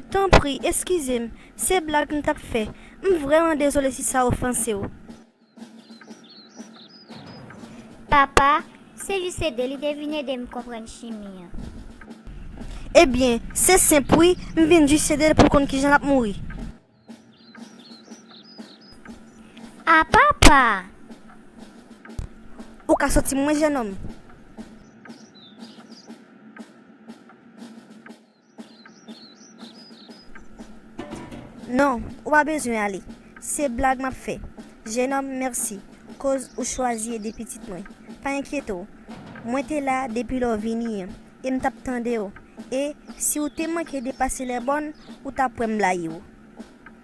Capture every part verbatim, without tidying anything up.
Tanpri, eskize m, se blag m t ap fè. M vrèman dezole si sa ofanse w. Papa, se jis ede li te vin ede m konprann chimi an. Ebyen, se senp wi, m vin jis ede l pou l konn kijan l ap mouri. A papa! Ou ka soti mwen, jennonm. Non, ou pa bezwen ale. Se blag m ap fè. Jennonm, mèsi, koz ou chwazi ede pitit mwen. Pa enkyete w. Mwen te la depi lè w vini an, e m t ap tande w. E si w te manke depase lèbòn, ou t ap wè m blayi w.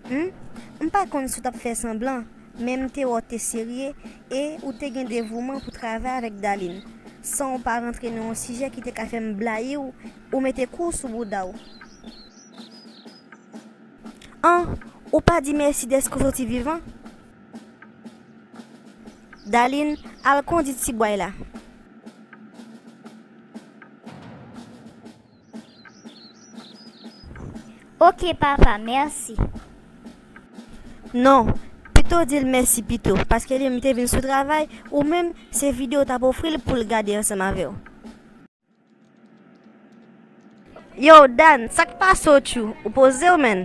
Hmm? M pa konn si w t ap fè sanblan, men m te wè w te serye e ou te gen devouman pou travay avèk Dalin, san w pa rantre nan yon sijè ki te ka fè m blayi w, ou mete kou w sou bouda w. An, ou pa di mèsi dèske w soti vivan? Dalin, al kondi ti bway la. Oke papa, mèsi. Non, pito di l mèsi pito, paske li menm li te vin sou travay, ou menm, se videyo w t ap ofri l pou l gade ansanm avè w. Yo, Dan, sa k pase w, tchou? Ou poze w, menn?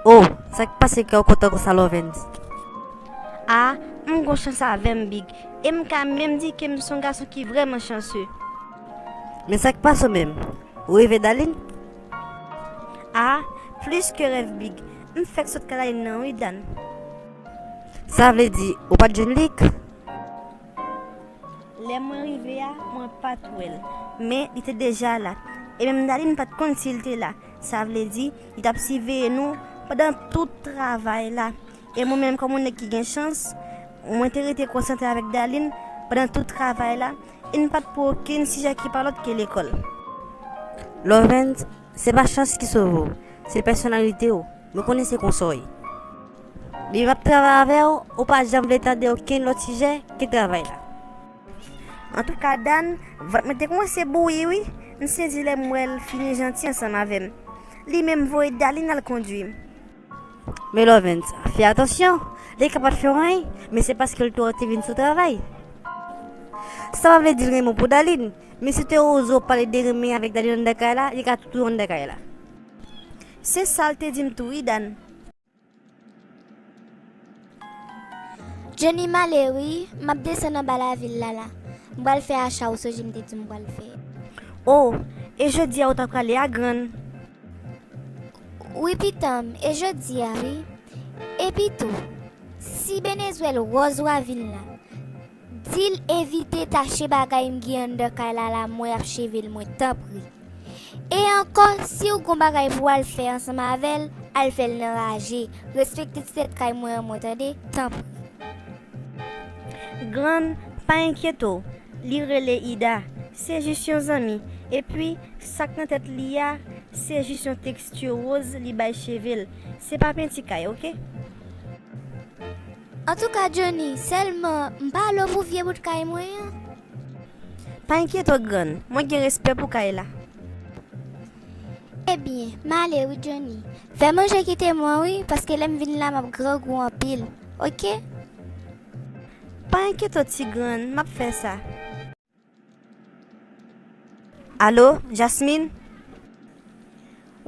Oh, sa k pase kè w kontan konsa, Lovens? Ah, m gon chans avè m, Big. E m ka menm di ke m se yon gason ki vrèman chanse. Men sa k pase w menm? Ou reve Dalin? Ah, plis ke rèv, Big. M fèk sot kay Dalin nan wi, Dan. Sa vle di, ou pa t jwenn Lik? Lè mwen rive a, mwen pa t wè l. Men, li te deja la. E menm Dalin pa t konn si l te la. Sa vle di, li t ap siveye nou pandan tout travay la. E mwen menm, kòm yon nèg ki gen chans, mwen te rete konsantre avèk Dalin pandan tout travay la. E n pa t pran okenn sijè ki pa lòt ke lekòl. Lovens, se pa chans ki sove w, se pèsonalite w. Mwen konnen se konsa w ye. Depi m ap travay avè w, ou pa janm vle tande okenn lòt sijè ke travay la. Antouka, Dan, vant mwen te kòmanse bouyi, wi. M sezi lè m wè l fini janti ansanm avè m. Li menm voye Dalin al kondui m. Men Lovens, fè atansyon. Li ka pa t fè w anyen, men se paske l te wè w te vin sou travay. Sa pa vle di l renmen w pou Dalin, men si w te oze w pale de renmen avèk Dalin anndan kay la, li ka touye w anndan kay la. Se sa l te di m tou, wi, Dan. Johnny, m ale wi, m ap desann anba lavil la la. M pral fè acha ou sonje m te di m pral fè. Oh, e jodi a ou ta prale a, grann? Wi, pitit m, e jodi a wi. Epi tou, si Benezwèl wòz wa vin la, di l evite tache bagay m gen anndan kay la la, mwen ap cheve l mwen, tanpri. E ankò, si w gon bagay pou w al fè ansanm avè l, al fè l nan raje. Respekte ti tèt kay mwen an mwen, tande, tanpri. Grann, pa enkyete w, li rele Ida, se jis yon zanmi. Epi, sa k nan tèt li a, se jis yon teksti woz li bay cheve l. Se pa penti kay, oke? Antouka, Johnny, sèlman, m pa wè w pou vye bout kay mwen an. Pa enkyete w, grann, mwen gen respè pou kay la. Ebyen, m ale wi, Johnny. Fè manje kite mwen wi, paske lè m vin la, m ap grangou anpil. Oke? Pa enkyete w, ti grann, m ap fè sa. Alo, Jasmine?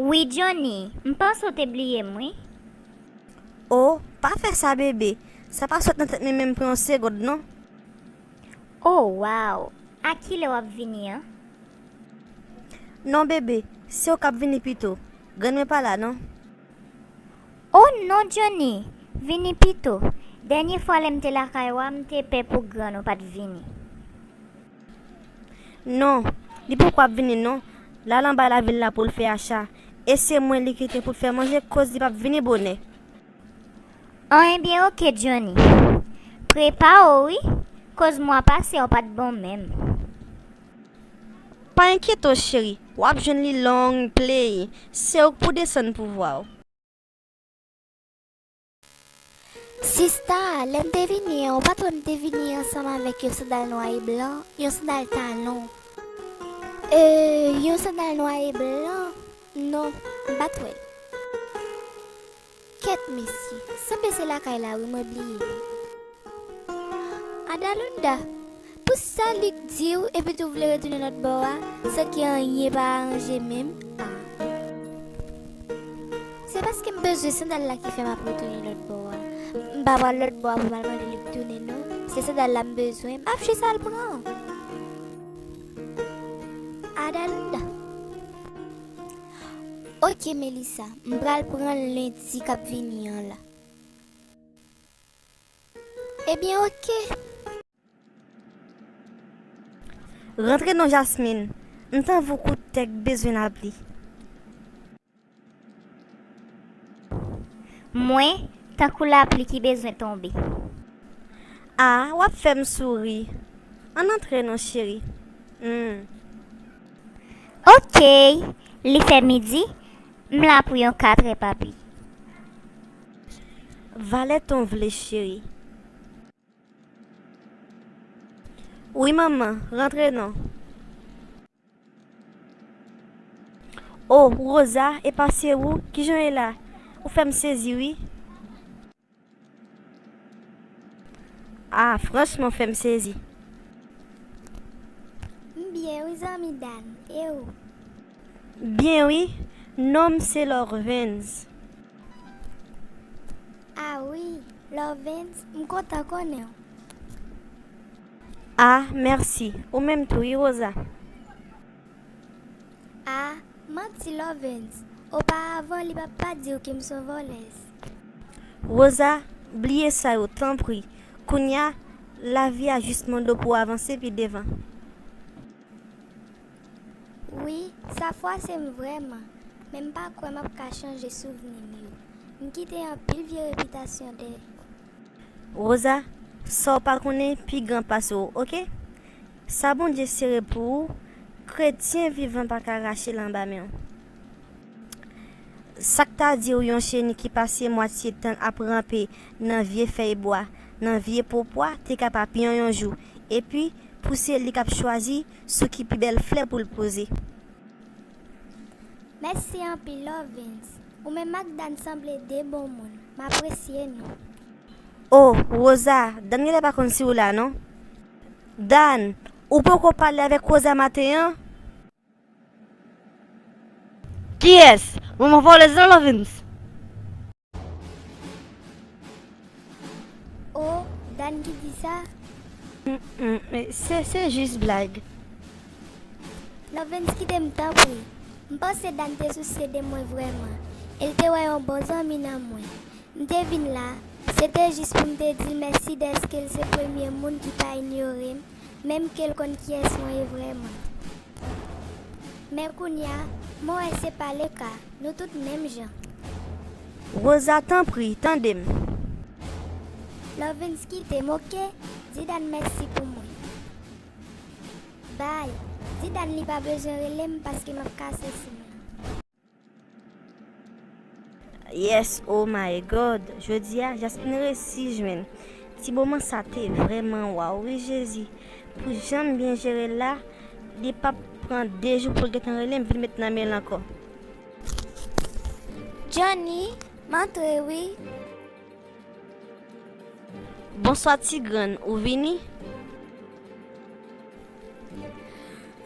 Wi, Johnny, m panse w te bliye m, wi. O, pa fè sa, bebe. Sa pa sot nan tèt mwen menm pou yon segonn, non. O, waw! A kilè w ap vini an? Non, bebe, se ou k ap vini pito. Grann mwen pa la, non. O non, Johnny! Vini pito. Dènye fwa lè m te lakay ou a, m te pè pou grann ou pa t vini. Non, li poko ap vini non. L al anba lavil la pou l fè acha. E se mwen li kite pou l fè manje, koz li p ap vini bonè. An, ebyen, oke, Johnny. Prepare w, wi, koz mwa pase a w pa t bon menm. Pa enkyete w, cheri, w ap jwenn li long play. Se ou k pou desann pouvwa w. Sista, lè m te vini an, ou patwòn te vini ansanm avèk yon sandal nwa e blan, yon sandal talon. E, yon sandal nwa e blan? Non, m pa t wè l. Kèt mesye, sanble se lakay la wi mwen bliye li. Adalunda, pou sa Lik di w epi tou w vle retounen lòt bò a, san ke anyen pa aranje menm? A. Se paske m bezwen sandal la ki fè m ap retounen lòt bò a. M pa pral lòt bò a pou m al mande Lik tounen non. Se sandal la m bezwen, m ap jis al pran. Adalunda. Oke Melissa, m pral pran l lendi k ap vini an la. Ebyen oke. Rantre non Jasmine, m tankou kout tèk bezwen lapli. Mwen, tankou lapli ki bezwen tonbe. A, w ap fè m souri. Ann antre non cheri. Hmm. Oke, li fè midi, m la pou yon katrè papi. Valè ton vle cheri. Wi manman, rantre non. O, Rosa, epa se ou? Kijan w ye la? Ou fè m sezi wi. A, franchman w fè m sezi. M byen wi zanmi Dan, e ou? Byen wi, non m se Lorvens. A wi, Lorvens, m kontan konnen w. A, mèsi. Ou menm tou wi, Rosa. A, manti Lorvens. Oparavan, li p ap pa di w ke m se yon vòlèz. Rosa, bliye sa yo, tanpri. Kounye a, lavi a jis mande w pou w avanse pi devan. Wi, sa fwase m vrèman, men m pa kwè m ap ka chanje souvni m yo. M kite anpil vye repitasyon dèyè. Rosa, sa w pa konnen pi gran pase w, oke? Sa Bondye sere pou ou, kretyen vivan pa ka rache l anba men w. Sa k ta di w yon cheni ki pase mwatye tan l ap ranpe nan vye fèy bwa, nan vye po pwa, te ka pa pyon yon jou, epi pou se li k ap chwazi sou ki pi bèl flè pou l poze. Mèsi anpil, Lorvens. Ou menm ak Dan sanble de bon moun. M apresye nou. O, Rosa, Dan genlè pa konn si w la, non. Dan, ou poko pale avèk Rosa maten an? Kiyès? Manman vòlèz lan, Lorvens? O, Dan ki di sa? Mm, mm, se, se jis blag. Lorvens, kite m, tanpri. M panse Dan te sousye de mwen vrèman, e l te wè yon bon zanmi nan mwen. M te vin la, se te jis pou m te di l mèsi dèske l se premye moun ki pa inyore m, menm ke l konn kiyès mwen ye vrèman. Men kounye a, mwen wè se pa le ka, nou tout menm jan. Rosa, tanpri, tande m. Lorvens, kite m, oke? Di Dan mèsi pou mwen. Bay, di Dan li pa bezwen rele m paske m ap kase sim lan. Yes, oh my God. Jodi a, Jasmine resi jwenn. Ti moman sa te vrèman waw, wi Jezi. Pou jan m byen jere l la, li p ap pran de jou pou l gentan rele m vin met nan men l ankò. Johnny, m antre wi. Bonswa ti grann, ou vini?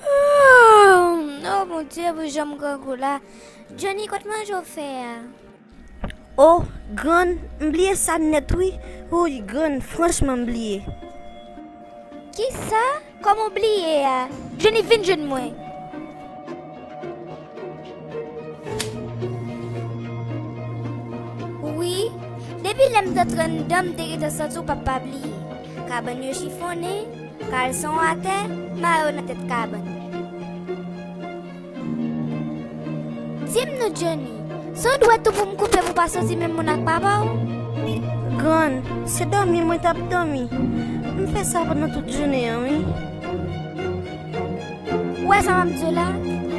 Oh, oh, Bondye, pou jan m grangou la. Johnny, kot manje w fè a? Oh, grann, m bliye sa nèt wi. Wouyy, grann, franchman m bliye. Kisa? Kòm ou bliye a? Johnny, vin jwenn mwen. Wi, depi lè m t antre anndan, m te gentan santi w p ap pa bliye. Kabann yo chifonnen, kalson atè, mayo nan tèt kabann. Di m non, Johnny, se w dwèt ou pou m koupe pou w pa santi menm moun ak papa w? Grann, se dòmi mwen t ap dòmi. M fè sa pandan tout jounen an, wi. Ou wè sa m ap di w la?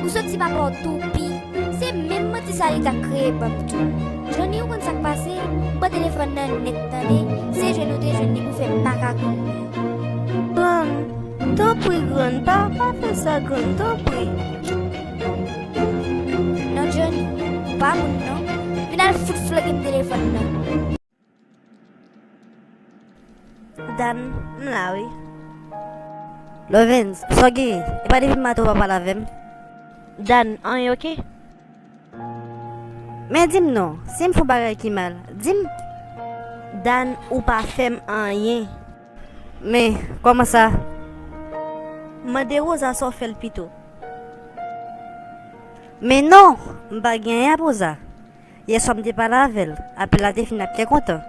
Ou soti papa w toupi. Se menm manti sa li t ap kreye ban m tou. Johnny, ou konn sa k pase? Pran telefòn nan nèt, tande. Se jwenn ou te jwenn li pou fè makak ou. Grann, tanpri, grann, pa, pa fè sa, grann, tanpri. Pa moun non. Vin al fout flege m telefòn nan. Dan, m la wi. Lovens, sa w genyen? E pa depi maten w pa pale avè m? Dan, anyen oke? Men di m non, si m fè yon bagay ki mal, di m. Dan, ou pa fè m anyen. Men, kòman sa? Mande Rosa sa w fè l pito. Men non, m pa gen anyen ap Rosa. Yèswa m te pale avè l, apèl la te fini ak kè kontan.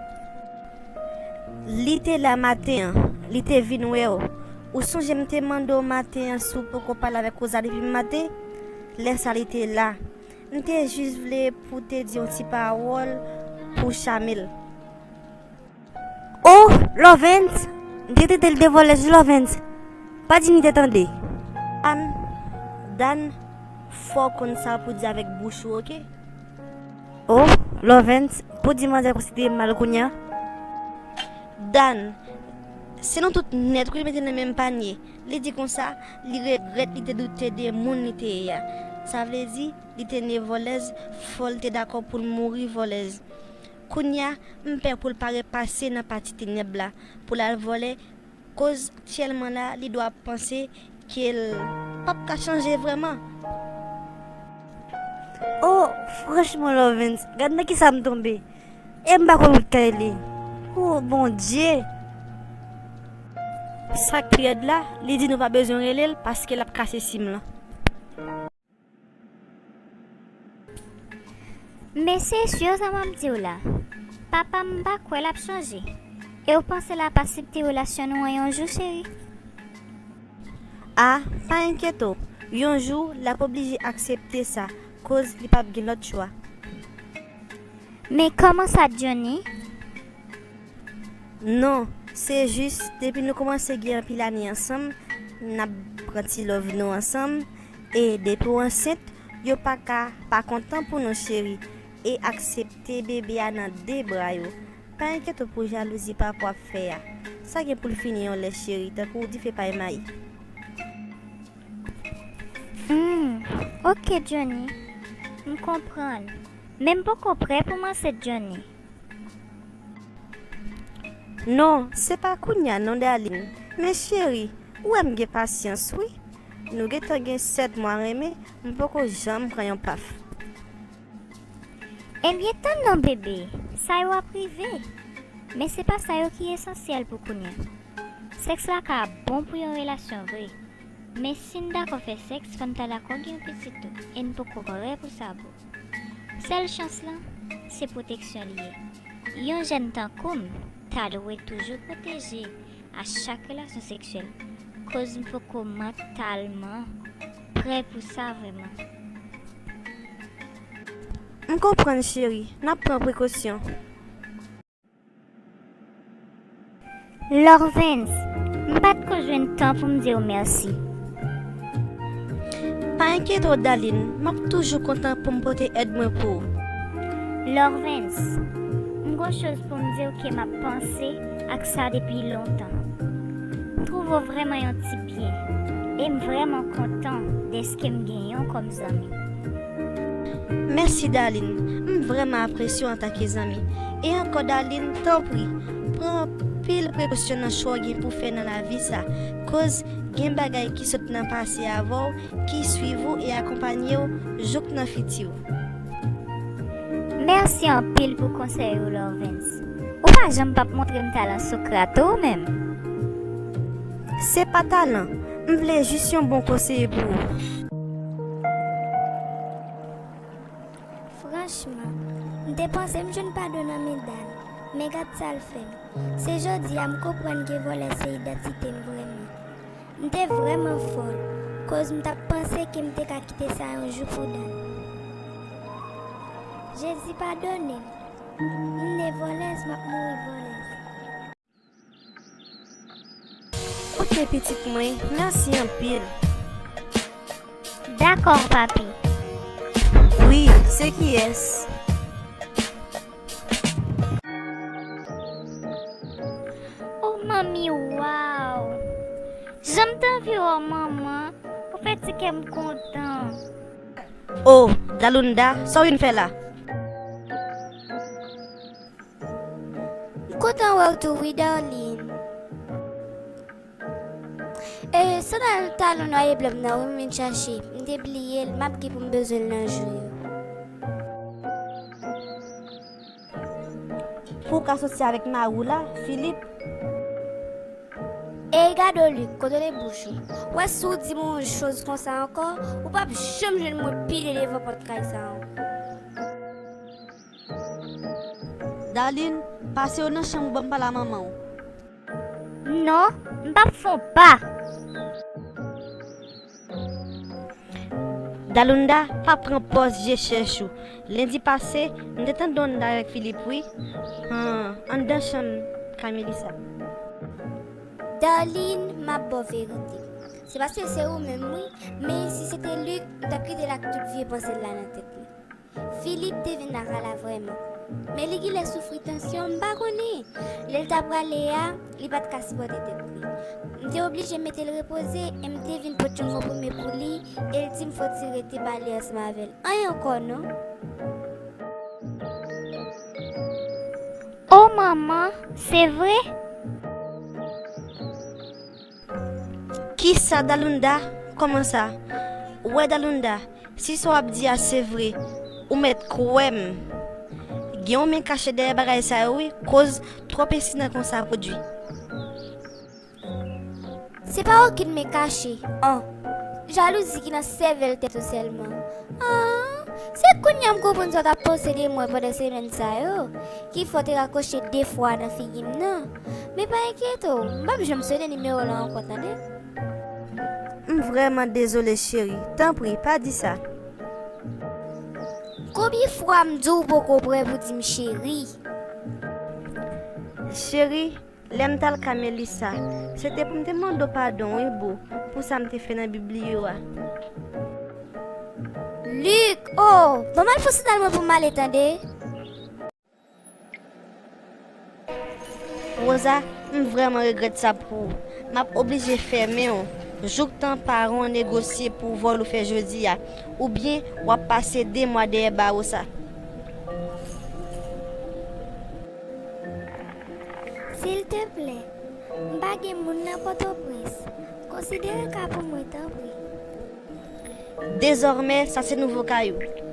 Li te la maten an, li te vin wè w. Ou sonje m te mande w maten an si w poko pale avèk Rosa depi maten? Lè sa li te la. M te jis vle pou te di yon ti pawòl pou Chamil. Oh, Lovens! M te trete l de vòlèz wi, Lovens. Pa di m li te tande. Dan, Dan, fò w konn sa pou di avèk bouch ou, oke? Oh, Lovens, pou di manzè konsidere m mal kounye a? Dan, se nou tout nèt wi l mete nan menm panye. Li di konsa, li regrèt li te doute de moun li te ye a. Sa vle di, li te ne vòlèz, fò l te dakò pou l mouri vòlèz. Kounye a, m pè pou l pa repase nan pati tenèb la, pou l al vòlè, koz aktyèlman la, li dwe ap panse ke l p ap ka chanje vrèman. Oh, franchman, Lovens, gad nan kisa m tonbe. E m pa konn wout kay li. Oh, Bondye! Sa k pi rèd la, li di nou pa bezwen rele l paske l ap kase sim lan. Men se si sa m ap di w la. Papa m pa kwè l ap chanje. E w panse l ap aksepte relasyon nou an yon jou, cheri? A, pa enkyete w. Yon jou, l ap oblije aksepte sa, koz li p ap gen lòt chwa. Men kòman sa, Johnny? Non, se jis, depi nou kòmanse gen anpil ane ansanm, n ap pran ti love nou ansanm, e depi w ansent, yo pa ka pa kontan pou nou, cheri, e aksepte bebe a nan de bra yo. Pa enkyete w pou jalouzi papa w ap fè a. Sa gen pou l fini yon lè, cheri, tankou dife pay mayi. Hmm, oke, Johnny. M konprann. Men m poko prè pou m ansent, Johnny. Non, se pa kounye a non, Darline. Men cheri, ou wè m gen pasyans wi. Nou gentan gen sèt mwa renmen, m poko janm pran yon paf. Ebyen, tann non, bebe. Sa yo ap rive. Men se pa sa yo ki esansyèl pou kounye a. Sèks la ka bon pou yon relasyon vre. Men si n dakò fè sèks, fò n ta dakò gen yon pitit tou. E n poko prè pou sa boo. Sèl chans lan, se pwoteksyon li ye. Yon jèn tankou m ta dwe toujou pwoteje a chak relasyon seksyèl, koz m poko mantalman prè pou sa vrèman. M konprann, cheri, n ap pran prekosyon. Lorvens, m pa t ko jwenn tan pou m di w mèsi. Pa enkyete w, Darline, m ap toujou kontan pou m pote èd mwen pou ou. Lorvens, m gon choz pou m di w ke m ap panse ak sa depi lontan. M twouve w vrèman yon tip byen, e m vrèman kontan dèske m genyen w kòm zanmi. Mèsi, Darline. M vrèman apresye w antanke zanmi. E ankò, Darline, tanpri, pran anpil prekosyon nan chwa w gen pou fè nan lavi sa, koz gen bagay ki sot nan pase avè w, ki swiv ou e akonpanye w jouk nan fiti w. Mèsi anpil pou konsèy ou, Lorvens. Ou pa janm p ap montre m talan sou krat ou menm. Se pa talan, m vle jis yon bon konseye pou ou. Franchman, m te panse m jwenn padon nan men Dan, men gad sa l fè m. Se jodi a m konprann ke vòlè se idantite m vrèman. M te vrèman fòl, koz m t ap panse ke m te ka kite sa yon jou pou Dan. Jezi padone m. M ne vòlèz, m ap mouri vòlèz. Oke, pitit mwen, mèsi anpil. Dakò, papi. Wi, se kiyès? O manmi, waw! Jan m t anvi wè w, manman, ou fè ti kè m kontan. O, Dalunda, sa w vin fè la? Kontan wè w tou wi, Darline. E, sandal talon nwa e blan m nan wi m vin chache. M te bliye l, m ap gen pou m bezwen l nan jou yo. Pou w ka soti avèk mari w la, Filip. Ey, gade w, Lik, kontwole bouch ou. W wè si w di m yon choz konsa ankò, ou p ap janm jwenn mwen pile devan pòt kay sa ankò. Darline, pase w nan chanm ou ban m pale a manman w. Non, m p ap fè w pa. Dalunda, pa pran pòz je chèch ou. Lendi pase, m te tande Dalunda avèk Filip wi. An, anndan chanm Kamelisa. Darline, m ap ba w verite. Se paske se ou menm wi, men si se te Lik, m t ap kite l ak tout vye panse l la nan tèt li. Filip te vin lakay la vrèman. Men li genlè soufri tansyon, m pa konnen. Lè l t ap prale a, li pa t ka sipòte tèt li. M te oblije mete l repoze e m te vin pote yon konprime pou li e l di m fò ti rete pale ansanm avè l. Anyen ankò non. O manman, se vre? Kisa, Dalunda? Kòman sa? Ou wè, Dalunda, si sa w ap di a se vre, ou mèt kwè m. Gen yon men kache dèyè bagay sa yo wi, koz twòp ensidan konsa pwodui. Se pa okenn men kache, an. Jalouzi ki nan sèvèl tèt ou sèlman. An, se kounye a m konprann sa w t ap panse de mwen pandan semèn sa yo, ki fè w te rakwoche de fwa nan figi m nan. Men pa enkyete w, m p ap janm sone nimewo w lan ankò, tande. M vrèman dezole, cheri. Tanpri, pa di sa. Konbyen fwa m di w poko prè pou di m cheri? Cheri, lè m t al ka Melissa, se te pou m te mande w padon, wi, boo, pou sa m te fè nan bib li yo a. Lik, oh, ban m al fè sandal mwen pou m ale, tande. Rosa, m vrèman regrèt sa pou ou. M ap oblije fèmen w jouktan paran w negosye pou vòl ou fè jodi a, oubyen w ap pase de mwa dèyè bawo sa. Silteplè, m pa gen moun nan Pòtoprens. Konsidere ka pou mwen, tanpri. Dezòmè, sa se nouvo kay ou.